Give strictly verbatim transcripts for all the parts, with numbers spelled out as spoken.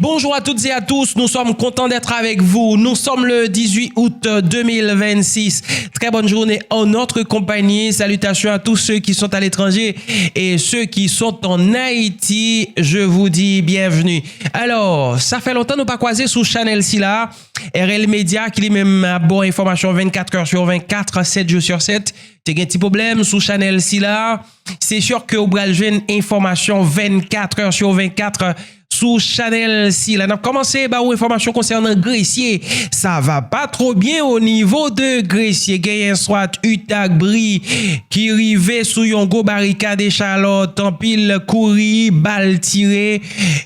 Bonjour à toutes et à tous, nous sommes contents d'être avec vous. Nous sommes le dix-huit août deux mille vingt-six. Très bonne journée en notre compagnie. Salutations à tous ceux qui sont à l'étranger et ceux qui sont en Haïti. Je vous dis bienvenue. Alors, sa fè lontan nou pa kwaze sou chanèl sila. R L Media ki li menm ap ba w enfòmasyon vennkat è sou vennkat, sèt jou sou sèt. Te gen ti pwoblèm sou chanèl sila. Se sure ke ou pral jwenn enfòmasyon vennkat è sou vennkat sou chanèl sila. N ap kòmanse ba ou enfòmasyon konsènan Gresye. Ça va pas trop bien au niveau de Gresye. Genyen swat utak bri ki rive sou yon gwo barikad Echalòt. Anpil kouri, bal tire.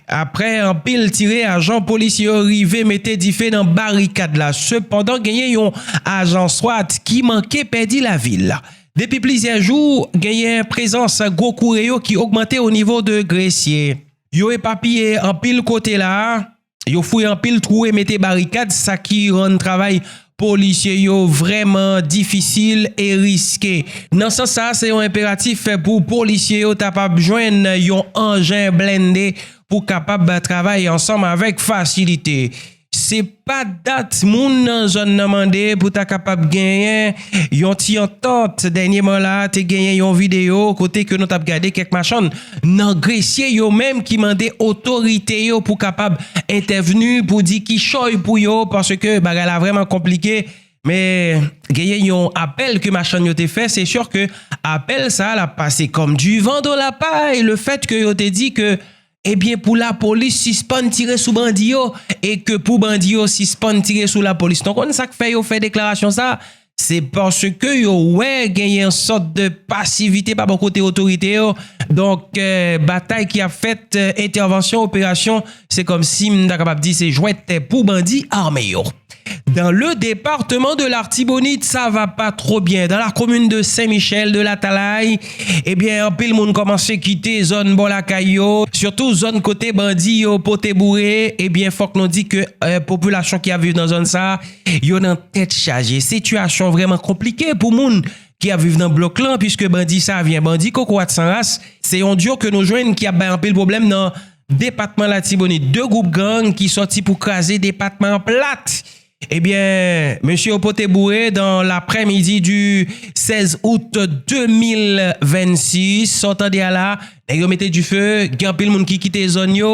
Apre anpil tire, ajan polis yo rive mete dife nan barikad la. Sepandan, genyen yon ajan swat ki manke pèdi lavi l. Depi plizyè jou, genyen prezans gwo kouri yo ki ogmante o nivo de Gresye. Yo epapiye anpil kote la, yo fouye anpil twou e mete barikad, sa ki rann travay polisye yo vrèman difisil e riske. Nan sans sa, se yon enperatif pou polisye yo ta kapab jwenn yon anjen blende pou kapab travay ansanm avèk fasilite. Se pa dat moun nan zòn nan mande pou ta kapab genyen yon ti antant. Dènyèman la, te genyen yon videyo kote ke nou t ap gade kèk machann nan Gresye yo menm ki mande otorite yo pou kapab entèvni pou di kichòy pou yo, paske bagay la vrèman konplike. Men genyen yon apèl ke machann yo te fè, se sure ke apèl sa a l ap pase kòm du vent dans la paille, le fait que yo te di ke, ebyen, pou lapolis sispann tire sou bandi yo e ke pou bandi yo sispann tire sou lapolis. Nou konn sa k fè yo fè deklarasyon sa a? Se paske yo wè genyen yon sòt de pasivite pa bò kote otorite yo. Donk, eh, batay ki ap fèt, eh, entèvansyon, operasyon, se kòmsi m ta kapab di se jwèt pou bandi ame yo. Dans le département de l'Artibonite, ça va pas trop bien. Dans la commune de Saint-Michel de l'Atalay, ebyen, anpil moun kòmanse kite zòn bò lakay yo, sitou zòn kote bandi yo pote boure. Ebyen, fòk nou di ke, eh, popilasyon ki ap viv nan zòn sa a, yo nan tèt chaje. Sitiyasyon vrèman konplike pou moun ki ap viv nan blòk lan, piske bandi Savyen, bandi Kokorat San Ras, se yon duo ke nou jwenn ki ap bay anpil pwoblèm nan depatman Latibonit. De gwoup gang ki sòti pou kraze depatman an plat. Ebyen, mesye yo pote boure dans l'après-midi du seize août deux mille vingt-six. Sa w tande a la, nèg yo mete dife, gen anpil moun ki kite zòn yo,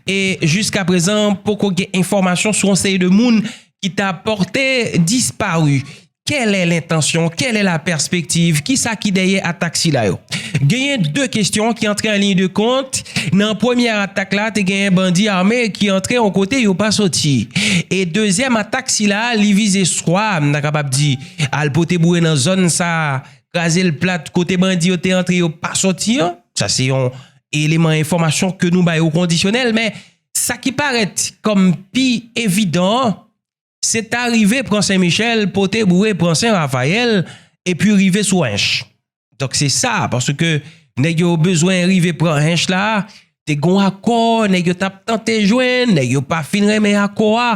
e jiskaprezan, poko gen enfòmasyon sou yon seri de moun ki ta pòte dispari. Quelle est l'intention? Quelle est la perspective? Kisa ki dèyè atak sila yo? Genyen de kesyon ki antre an liy de kont. Nan premyè atak la, te genyen bandi ame ki antre yon kote yo pa soti. E dezyèm atak sila, li vize swa, m ta kapab di, al pote boure nan zòn sa, kraze l plat, kote bandi yo te antre, yo pa soti an. Sa se yon eleman enfòmasyon ke nou bay o kondisyonèl, men sa ki parèt kòm pi evidan an, se ta rive pran Sen Michèl, pote boure pran Sen Rafayèl, epi rive sou Ench. Donk se sa, paske nèg yo bezwen rive pran Ench la, te gon akò, nèg yo t ap tante jwenn, nèg yo pa fin renmen akò a.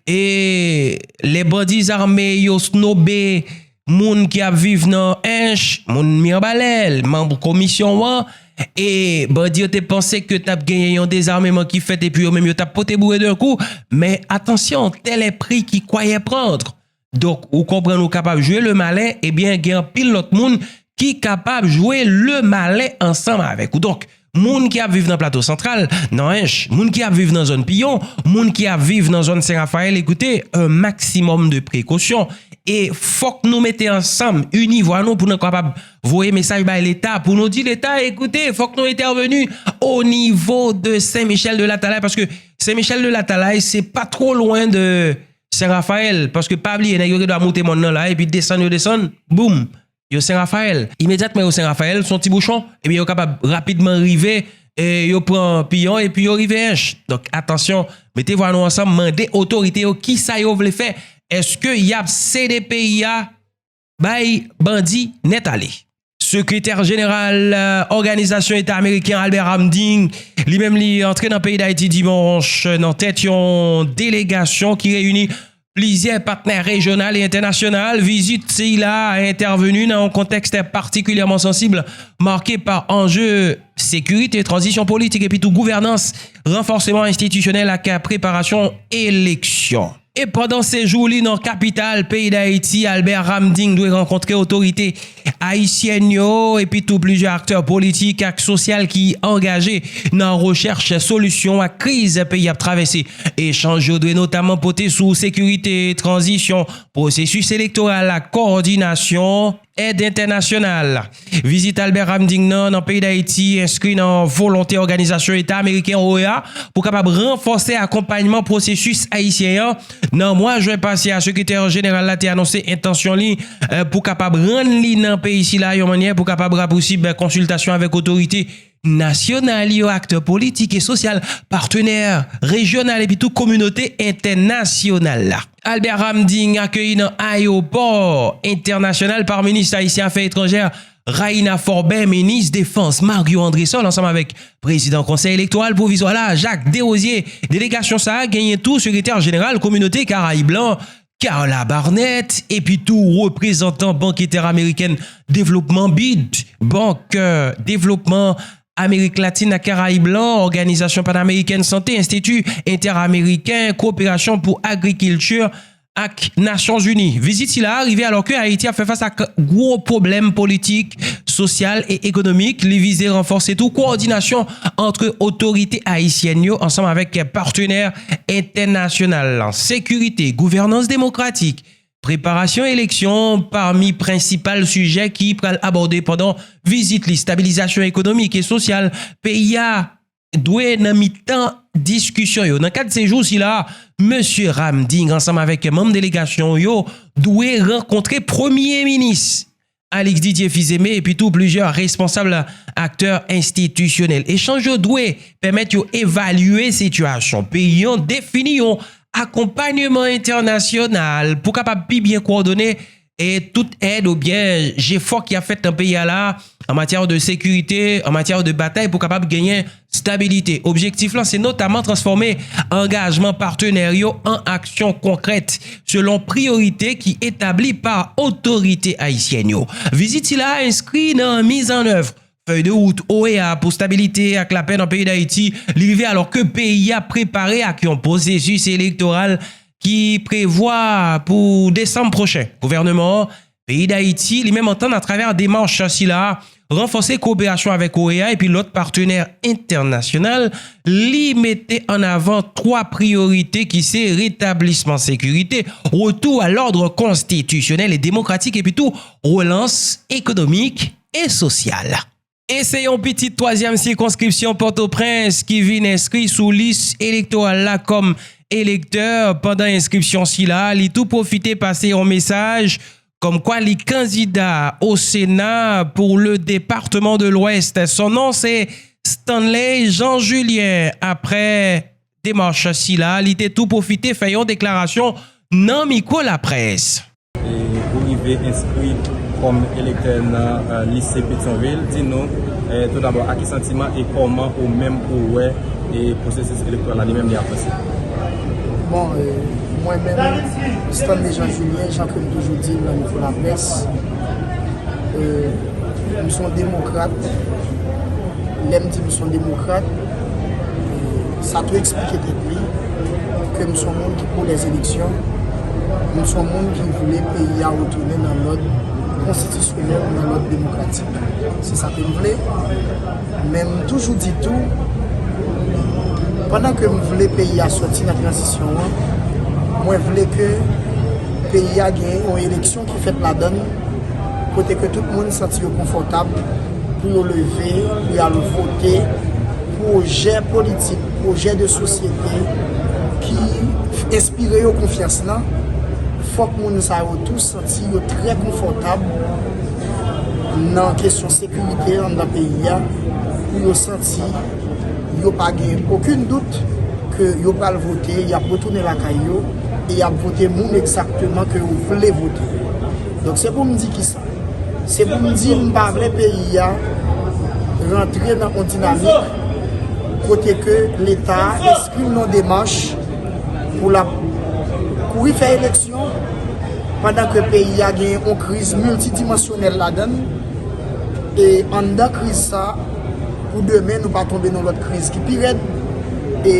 E lè bandi zame yo snobe moun ki ap viv nan Ench, moun Mibalè, manm komisyon an, e bandi yo te panse ke t ap genyen yon dezameman ki fèt epi yo menm yo t ap pote boure d'un coup. Men atansyon, tel est pris qui croyait prendre. Donk, ou konprann ou kapab jwe le malin, ebyen, gen anpil lòt moun ki kapab jwe le malin ansanm avèk ou. Donk, moun ki ap viv nan Plato Santral, nan Ench, moun ki ap viv nan zòn Piyon, moun ki ap viv nan zòn Sen Rafayèl, ekoute, un maximum de précaution. E fòk nou mete ansanm, ini vwa nou pou nou kapab voye mesaj bay Leta, pou nou di Leta, ekoute, fòk nou entèveni o nivo de Sen Michèl de Latalay, paske Sen Michèl de Latalay, se pa two lwen de Sen Rafayèl, paske pa bliye, nèg yo gen dwa moute mòn nan la, epi desann yo desann, boum, yo Sen Rafayèl. Imedyatman yo Sen Rafayèl, se yon ti bouchon, ebyen yo kapab rapidman rive, e yo pran Piyon, epi yo rive Ench. Donk, atansyon, mete vwa nou ansanm, mande otorite yo kisa yo vle fè. Èske y ap sede peyi a bay bandi nèt ale? Sekretè jeneral, euh, Òganizasyon Eta Ameriken, Albert Hamding, li menm li antre nan peyi Dayiti dimanch nan tèt yon delegasyon ki reyini plizyè patnè rejyonal e entènasyonal. Vizit sila a entèveni nan yon kontèks patikilyèman sansib, make pa anje sekirite, tranzisyon politik epi tou gouvènans, ranfòseman enstitisyonèl ak preparasyon eleksyon. E pandan sejou li nan kapital peyi Dayiti, Albert Ramding dwe rankontre otorite ayisyèn yo epi tou plizyè aktè politik ak sosyal ki angaje nan rechèch solisyon ak kriz peyi ap travèse. Echanj yo dwe notaman pote sou sekirite, tranzisyon, pwosesis elektoral ak kowòdinasyon èd entènasyonal. Vizit Albert Ramding nan, nan peyi Dayiti enskri nan volonte Òganizasyon Eta Ameriken, O E A, pou kapab ranfòse akonpayman pwosesis ayisyen an. Nan mwa jen pase a, Sekretè Jeneral la te anonse entansyon li, eh, pou kapab rann li nan peyi sila yon mannyè pou kapab rapousib konsiltasyon avèk otorite nasyonal yo, aktè politik e sosyal, patnè rejyonal epi tou kominote entènasyonal la. Albert Ramding akeyi nan ayewopò entènasyonal pa minis ayisyen afè etranjè Raïna Forbin, minis defans Mario Andrésol, ansanm avèk prezidan konsèy elektoral pwovizwa la, Jacques Desrosiers. Delegasyon sa a genyen tou sekretè jeneral kominote Karayib lan, Carla Barnett, epi tou reprezantan Bank Entèramerikèn Devlopman, bid, Bank, eh, Devlopman Amerik Latin ak Karayib lan, Òganizasyon Panamerikèn Sante, Enstiti Entèameriken Koperasyon pou Agrikilti ak Nasyonzini. Vizit sila a rive alòske Ayiti ap fè fas ak gwo pwoblèm politik, sosyal e ekonomik. Li vize ranfòse tou kowòdinasyon ant otorite ayisyèn yo ansanm avèk patnè entènasyonal lan. Sekirite, gouvènans demokratik, preparasyon eleksyon pami prensipal sijè ki pral abòde pandan vizit li. Estabilizasyon ekonomik e sosyal peyi a dwe nan mitan diskisyon yo. Nan kad sejou sila, mesye Ramding ansanm avèk manm delegasyon yo dwe rankontre Premye Minis Alix Didier Fils-Aimé epi tou plizyè responsab aktè enstitisyonèl. Echanj yo dwe pèmèt yo evalye sitiyasyon peyi an, defini yon akonpayman entènasyonal pou kapab pi byen kowòdone e tout èd oubyen jefò ki ap fèt nan peyi a la, an matyè de sekirite, an matyè de batay pou kapab genyen estabilite. Objektif lan se notaman transfòme angajman patnè yo an aksyon konkrèt selon priyorite ki etabli pa otorite ayisyèn yo. Vizit sila enskri nan mizannèv fèy de wout O E A pou estabilite ak lapè nan peyi Dayiti. Li rive alòske peyi a prepare ak yon pwosesis elektoral ki prevwa pou desanm pwochen. Gouvènman peyi Dayiti, li menm, antann atravè demach sila ranfòse koperasyon avèk O E A epi lòt patnè entènasyonal. Li mete an avan twa priyorite ki se retablisman sekirite, retou a lòd konstitisyonèl e demokratik epi tou relans ekonomik e sosyal. E se yon pitit twazyèm sikonskripsyon Pòtoprens ki vin enskri sou lis elektoral la kòm elektè. Pandan enskripsyon sila, li tou pwofite pase yon mesaj kòmkwa li kandida o Sena pou le département de l'Ouest. Son non se Stanley Jean Julien. Aprè demach sila, li te tou pwofite fè yon deklarasyon nan mikwo laprès. Ou rive enskri kòm elektè nan lise Petyonvil. Di nou, toudabò, a ki santiman e kòman ou menm ou wè pwosesis elektoral la li menm li ap vanse? Bon, mwen menm, Stanley Jean Julien, jan ke m toujou di l nan mikwo laprès, m se yon demokrat. Lè m di m se yon demokrat, sa tou eksplike tèt li ke m se yon moun ki pou lèzeleksyon, m se yon moun ki vle peyi a retounen nan lòd konstitisyonèl, nan lòd demokratik. Se sa ke m vle. Men m toujou di tou, pandan ke m vle peyi a sòti nan tranzisyon an, mwen vle ke peyi a gen yon eleksyon ki fèt ladan l, kote ke tout moun santi yo konfòtab pou yo leve, pou y al vote pwojè politik, pwojè de sosyete ki enspire yo konfyans lan. Fòk moun sa yo tou santi yo trè konfòtab nan kesyon sekirite anndan peyi a, pou yo santi yo pa gen okenn dout ke yo pral vote, y ap retounen lakay yo e y ap vote moun egzakteman ke yo vle vote. Donk se pou m di kisa? Se pou m di m pa vle peyi a rantre nan yon dinamik kote ke Leta enskri l nan demach pou l ap Kouri fè eleksyon pandan ke peyi a gen yon kriz miltidimansyonèl ladan l, e anndan kriz sa, pou demen nou pa tonbe nan lòt kriz ki pi rèd, e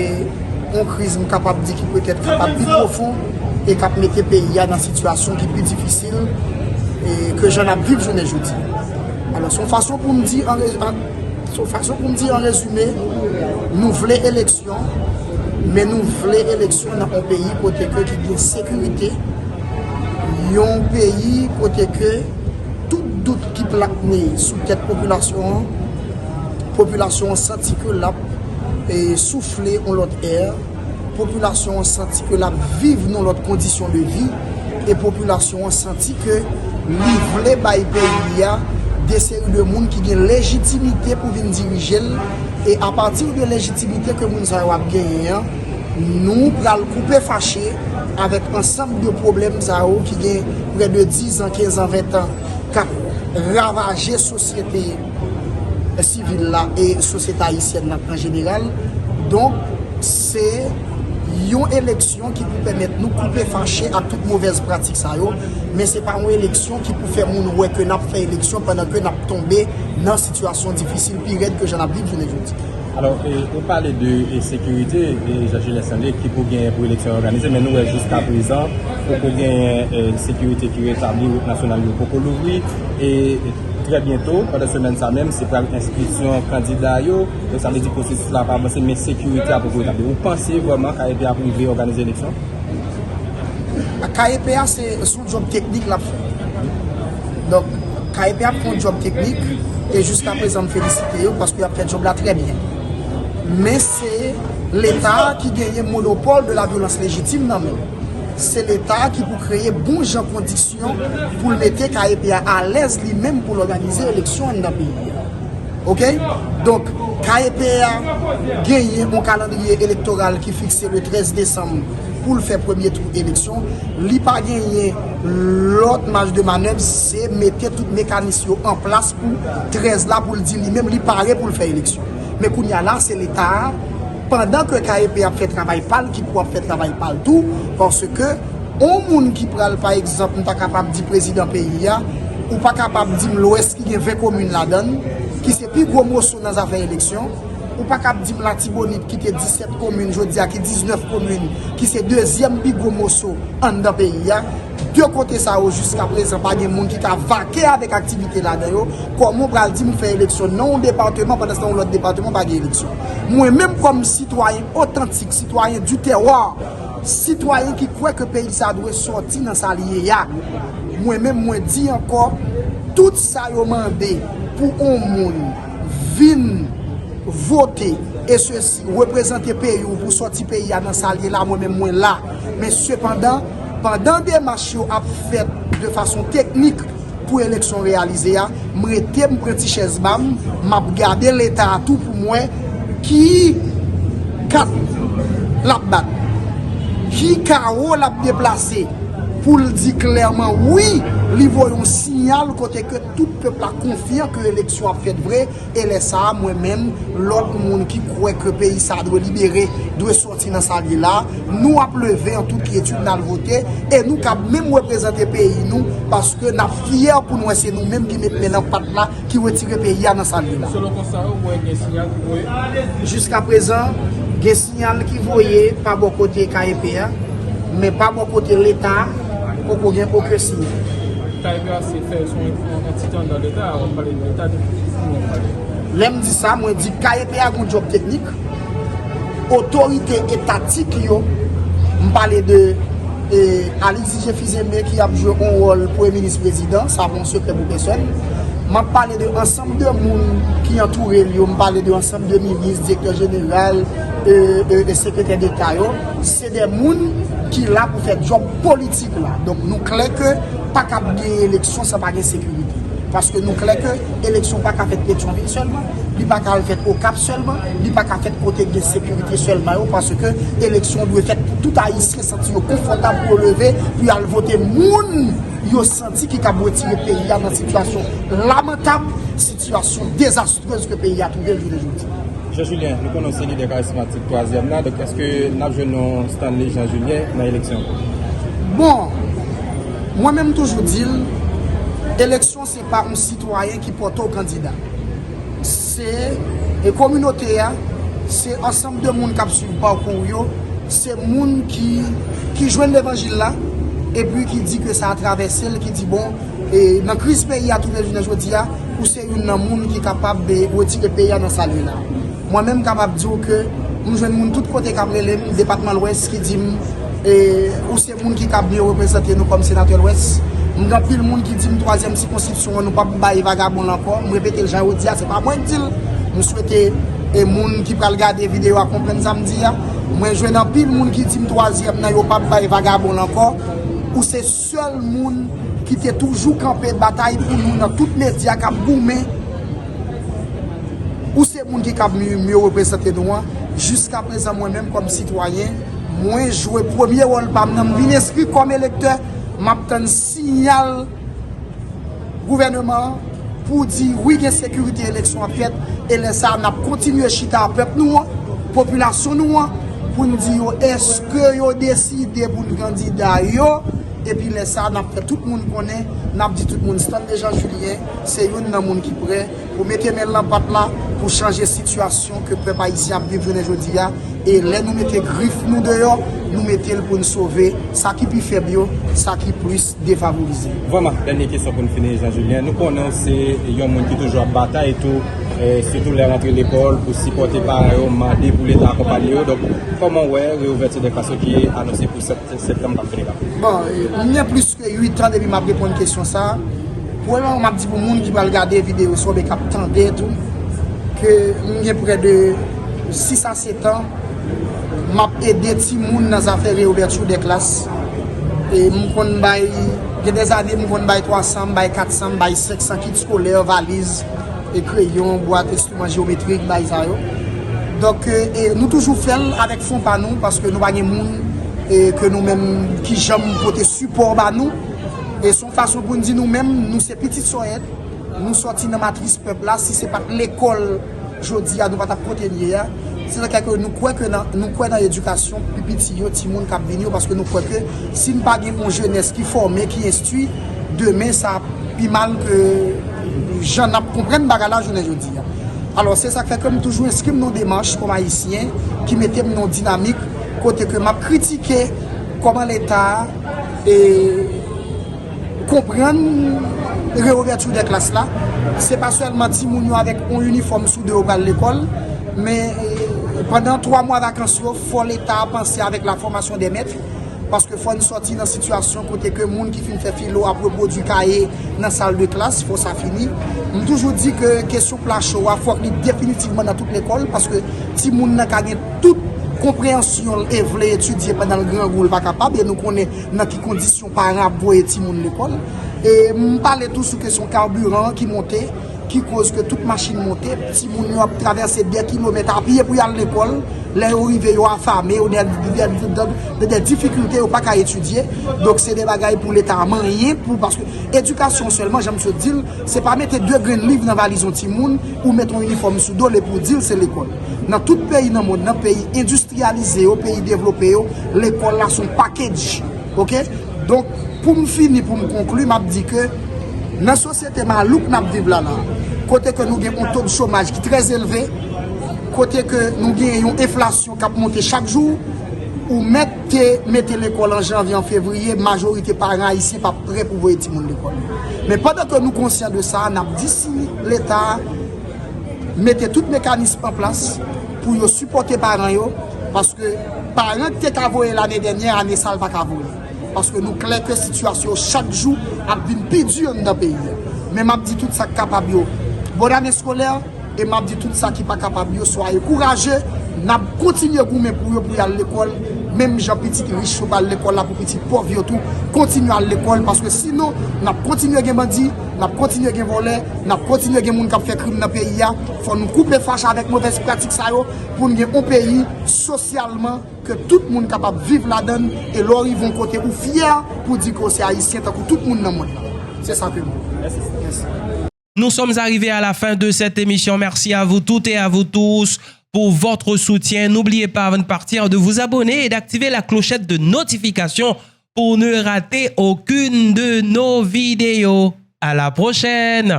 yon kriz m kapab di ki petèt kapab pi pwofon, e k ap mete peyi a nan sitiyasyon ki pi difisil, e ke jan n ap viv jounen jodi. Alò, se yon fason pou m di an re- an- se yon fason pou m di an rezime, nou vle eleksyon, men nou vle eleksyon nan yon peyi kote ke ki gen sekirite, yon peyi kote ke tout dout ki plane sou tèt popilasyon an, popilasyon an santi ke l ap e soufle yon lòt è, popilasyon an santi ke l ap viv nan lòt kondisyon de vi, e popilasyon an santi ke li vle bay peyi a de seri de moun ki gen lejitimite pou vin dirije l, e apati de lejitimite ke moun sa yo ap genyen an, nou pral koupe fache avèk ansanm de pwoblèm sa yo ki gen prè de diz an, kenz an, ven an k ap ravaje sosyete sivil la e sosyete ayisyèn nan an jeneral. Donk, se yon eleksyon ki pou pèmèt nou koupe fache ak tout movèz pratik sa yo, men se pa yon eleksyon ki pou fè moun wè ke n ap fè eleksyon pandan ke n ap tonbe nan sitiyasyon difisil pi rèd ke jan n ap viv jounen jodi. Alò, e, ou pale de e, sekirite, e, Jean Julien, sanble ki pou gen pou eleksyon òganize, men nou wè jiska prezan poko gen e, sekirite ki retabli, wout nasyonal yo poko louvri, e trè byento, pandan semèn sa menm, se pral enskripsyon kandida yo, donk sa vle di pwosesis la pa avanse, men sekirite a poko retabli. Ou panse vrèman K E P ap rive òganize eleksyon? K E P a se sou djòb teknik l ap fè. Donk, K E P ap fè yon djòb teknik, e jiska prezan m felisite yo paske y ap fè djòb la trè byen. Men se Leta ki genyen monopòl de la vyolans lejitim nan men l. Se Leta ki pou kreye bon jan kondisyon pou l mete K E P a alèz li menm pou l òganize eleksyon anndan peyi a. Oke? Donk, K E P a genyen yon kalandriye elektoral ki fikse le trèz desanm pou l fè premye tou eleksyon. Li pa genyen lòt maj de manèv, se mete tout mekanis yo an plas pou trèz la, pou l di li menm li pare pou l fè eleksyon. Men kounye a la, se Leta a, pandan ke K E P ap fè travay pa l, ki pou ap fè travay pa l tou, paske yon moun ki pral, pa egzanp, m ta kapab di prezidan peyi a, ou pa kapab di m Lwès ki gen ven komin ladan l, ki se pi gwo moso nan zafè eleksyon, ou pa kab di m Latibonit ki te disèt komin, jodi a ki diznèf komin, ki se dezyèm pi gwo moso anndan peyi a. De kote sa yo, jiska prezan, pa gen moun ki ka vake avèk aktivite ladan yo. Kòman w pral di m fè eleksyon nan yon depatman, pandan se tan yon lòt depatman pa gen eleksyon? Mwen menm kòm sitwayen otantik, sitwayen du terroir, sitwayen ki kwè ke peyi sa dwe sòti nan sa l ye a, mwen menm mwen di ankò, tout sa yo mande pou yon moun vin vote, e sesi, reprezante peyi w pou sòti peyi a nan sa l ye la, mwen menm mwen la. Men sepandan, pandan demach yo ap fèt de fason teknik pou eleksyon reyalize a, m rete, m pran ti chèz ba m, m ap gade Leta a tou pou m wè ki kat l ap bat, ki kawo l ap deplase pou l di klèman wi, li voye yon siyal kote ke tout pèp la konfyan ke eleksyon ap fèt vre. E lè sa a, mwen menm, lòt moun ki kwè ke peyi sa a dwe libere, dwe sòti nan sa l ye la, nou ap leve an tout kyetid, n al vote, e nou kab menm reprezante peyi nou, paske n ap fyè pou n wè se nou menm ki met men nan pat la, ki retire peyi a nan sa l ye la. Selon konsta yo, ou wè gen siyal ki voye? Jiska prezan, gen siyal ki voye pa bò kote K E P a, men pa bò kote Leta, poko gen okenn siyal. K E P a se fè, se yon antite anndan Leta, w ap pale de Leta, de ki moun w ap pale? Lè m di sa, mwen di K E P a gen yon djòb teknik, otorite etatik yo, m pale de e, Alix Didier Fils-Aimé ki ap jwe yon wòl premye minis, prezidan, sa pa yon sekrè pou pèsòn. M ap pale de ansanm de moun ki antoure l yo, m pale de ansanm de minis, direktè jeneral, e, e, e sekretè deta yo. Se de moun ki la pou fè djòb politik la. Donk, nou klè ke pa kab gen eleksyon san pa gen sekirite. Paske nou klè ke eleksyon pa ka fèt Petyonvil sèlman, li pa ka al fèt Okap sèlman, li pa ka fèt kote gen sekirite sèlman yo, paske eleksyon dwe fèt pou tout Ayisyen santi yo konfòtab pou yo leve, pou y al vote moun yo santi ki kab retire peyi a nan sitiyasyon lamantab, sitiyasyon dezastrèz ke peyi a twouve l jounen jodi. Jean Julien, nou konnen w se lidè karizmatik twazyèm nan, donk èske n ap jwenn yon Stanley Jean Julien nan eleksyon? Bon, mwen menm toujou di l, eleksyon se pa yon sitwayen ki pote w kandida. Se e kominote a, se ansanm de moun k ap swiv pakou w yo, se moun ki, ki jwenn levanjil la, epi ki di ke sa a travèse l, ki di bon, e nan kriz peyi a tounen jounen jodi a, ou se youn nan moun ki kapab e, retire peyi a nan sa l ye la. Mwen menm m kapab di w ke m jwenn moun tout kote k ap rele m, depatman Lwès, ki di m, e, ou se moun ki kab mye reprezante nou kòm senatè Lwès. M gen anpil moun ki di m twazyèm sikonstriksyon an, nou p ap bay vagabon l ankò. M repete l jan yo di a, se pa mwen k di l. M swete e moun ki pral gade videyo a konprann sa m di a. Mwen jwenn anpil moun ki di m twazyèm nan, yo p ap bay vagabon l ankò. Ou se sèl moun ki te toujou kanpe batay pou nou nan tout medya k ap goumen. Ou se moun ki kab mye, mye reprezante nou an. Jiska prezan, mwen menm kòm sitwayen, mwen jwe premye wòl pa m nan, m vin enskri kòm elektè, m ap tann siyal gouvèneman an pou di wi, gen sekirite, eleksyon ap fèt, e lè sa a, n ap kontinye chita a pèp nou an, popilasyon nou an, pou n di yo èske yo deside pou n kandida yo, epi lè sa a, n ap fè tout moun konnen, n ap di tout moun Stanley Jean Julien se youn nan moun ki prè pou mete men l nan pat la, pou chanje sitiyasyon ke pèp ayisyen ap viv jounen jodi a. E lè nou mete grif nou deyò, nou mete l pou n sove sa ki pi fèb yo, sa ki plis defavorize. Vrèman, dènye kesyon pou n fini, Jean Julien. Nou konnen w se yon moun ki toujou ap batay tou, e, sitou lè rantre lekòl, pou sipòte paran yo, mande pou Leta akonpanye yo. Donk, kòman w wè reouvèti dè klas yo ki anonse pou sèt septanm k ap vini la? Bon, e, m gen plis ke uit an depi m ap reponn kesyon sa a. Premyèman, m ap di pou moun ki pral gade videyo sa oubyen k ap tande tou, ke m gen prè de sis a sèt an, m ap ede timoun nan zafè reouvèti dè klas. E m konn bay, gen dèzane, m konn bay twa san, m bay kat san, m bay senk san kit eskolè, valiz, e kreyon, bwat, enstriman jeyometrik, bay sa yo. Donk, e, e nou toujou fè l avèk fon pa nou, paske nou pa gen moun, e, ke nou menm ki janm pote sipò ba nou. E se yon fason pou n di nou menm, nou se pitit Sòyèt, nou sòti nan matris pèp la, si se pa t lekòl jodi a, nou pa t ap kote n ye a. Se sa k fè ke nou kwè ke nan, nou kwè nan edikasyon pi piti yo, timoun k ap vini yo, paske nou kwè ke si n pa gen yon jenès ki fòme, ki enstwi, demen sa ap pi mal ke jan n ap konprann bagay la jounen jodi a. Alò, se sa k fè ke m toujou enskri m nan yon demach kòm Ayisyen ki mete m nan yon dinamik kote ke m ap kritike kòman Leta, e, konprann reouvèti dè klas la. Se pa sèlman timoun yo avèk yon inifòm sou do yo pral lekòl, men, e, pandan twa mwa vakans yo, fò Leta a panse avèk la fòmasyon dè mèt, paske fò n sòti nan sitiyasyon kote ke moun ki fin fè filo ap repwodui kaye nan sal de klas, fò sa fini. M toujou di ke kesyon pla cho a, fòk li definitivman nan tout lekòl, paske timoun nan ka gen tout konpreyansyon l e vle etidye pandan l grangou, l pa kapab, e nou konnen nan ki kondisyon paran ap voye timoun lekòl. E m pale tou sou kesyon kabiran an ki monte, ki koz ke tout machin monte, timoun yo ap travèse dè kilomèt a pye pou y al lekòl. Lè yo rive, yo afame, yo dè, dè, dè, dè, dè difikilte, yo pa ka etidye. Donk, se de bagay pou Leta a manyen, pou, paske edikasyon sèlman, jan m sot di l, se pa mete de grenn liv nan valiz yon timoun, ou mete yon inifòm sou do l epi w di l se lekòl. Nan tout peyi nan mond nan, peyi endistriyalize yo, peyi devlope yo, lekòl la se yon package. Oke? Donk, pou m fini, pou m konkli, m ap di ke nan sosyete malouk n ap viv la la, kote ke nou gen yon to de chomaj ki trè elve, kote ke nou gen yon enflasyon k ap monte chak jou, ou mèt te mete lekòl an janvye, an fevriye, majorite paran ayisyen pa prè pou voye timoun lekòl. Men pandan ke nou konsyan de sa, n ap di si Leta mete tout mekanism an plas pou yo sipòte paran yo, paske paran ki te ka voye lane dènyè, ane sa a l pa ka voye. Paske nou klè ke sitiyasyon yo chak jou ap vin pi di anndan peyi a. Men m ap di tout sa k kapab yo, bòn ane eskolè, e m ap di tout sa ki pa kapab yo, swaye kouraje, n ap kontinye goumen pou yo, pou y al lekòl, menm jan pitit rich yo pral lekòl la, pou pitit pòv yo tou kontinye al lekòl, paske sinon, n ap kontinye gen bandi, n ap kontinye gen vòlè, n ap kontinye gen moun k ap fè krim nan peyi a. Fò nou koupe fache avèk movèz pratik sa yo, pou n gen yon peyi sosyalman ke tout moun kapab viv ladan l, e lè w rive yon kote ou fyè pou di ke w se ayisyen tankou tout moun nan mond lan. Se sa ke m. Mèsi. Nous sommes arrivés à la fin de cette émission. Merci à vous toutes et à vous tous pour votre soutien. N'oubliez pas, avant de partir, de vous abonner et d'activer la clochette de notification pour ne rater aucune de nos vidéos. À la prochaine!